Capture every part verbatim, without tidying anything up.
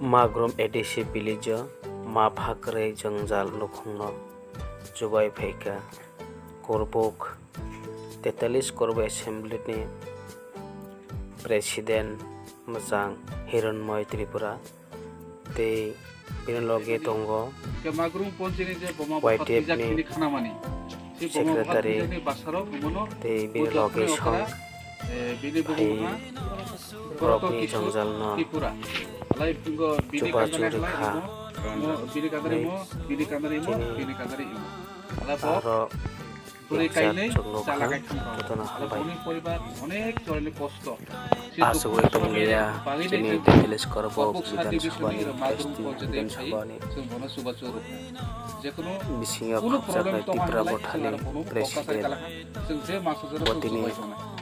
Magrum A D C village o mapha kwrwi jwngjal nukhungno chubai phaikha Korbuk, tetalis Korbuk Assembly ni President mwchang Hironmoy Tripura tei bini loge tongo Magrum ponchini je boma Y T F ni khanamani. Secretary tei bini loge song phai borokni jwngjalno chubachu rwkha hinwi chini aro rijak chwngno kha jotono hambai. Asugwi tongliya chini Tetalis Korbuk Bidhan Sabha ni S T Bidhan Sabha ni bisingo khakchangkhe Tipra Mothani President bo tini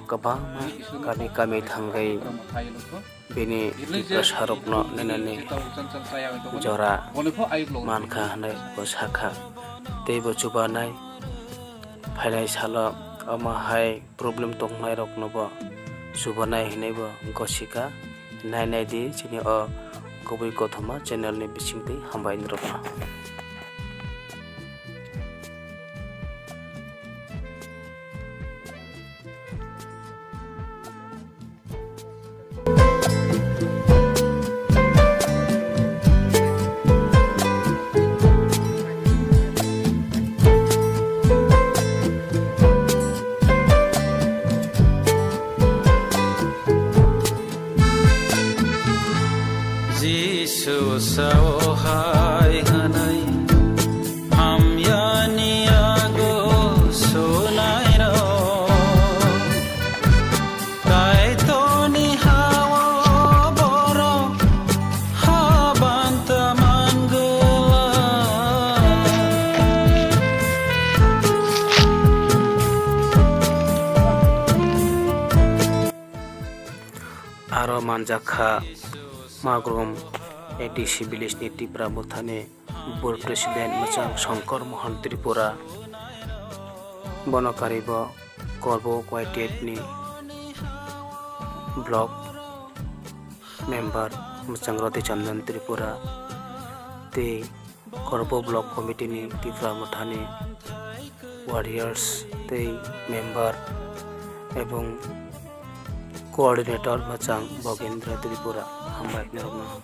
kwbangma kami kami thangwi bini Tiprasarokno ninani jora mankha hwnwi bo sakha. Tei bo chubanai phainai salo omo hai problem tongnairokno bo chubanai hinwi bo gosika. Nai nai di chini o kubui kothoma channel ni bisingtwi hambai norokno. Jisu sao hai hwnwi hamyani yago sunairok. Kaitorni ha-o borok habanta man glak. Aro manjak kha Magrum A D C village ni Tipra Mothani Board President mwchang Shankar Mohan Tripura, bono karwi bo Korbuk Y T F ni Block Member mwchang Roti Chandan Tripura tei Korbuk Block Committee ni Tipra Mothani Warriors tei Member ebong Coordinator mwchang Bogendra Tripura, hambai norokno.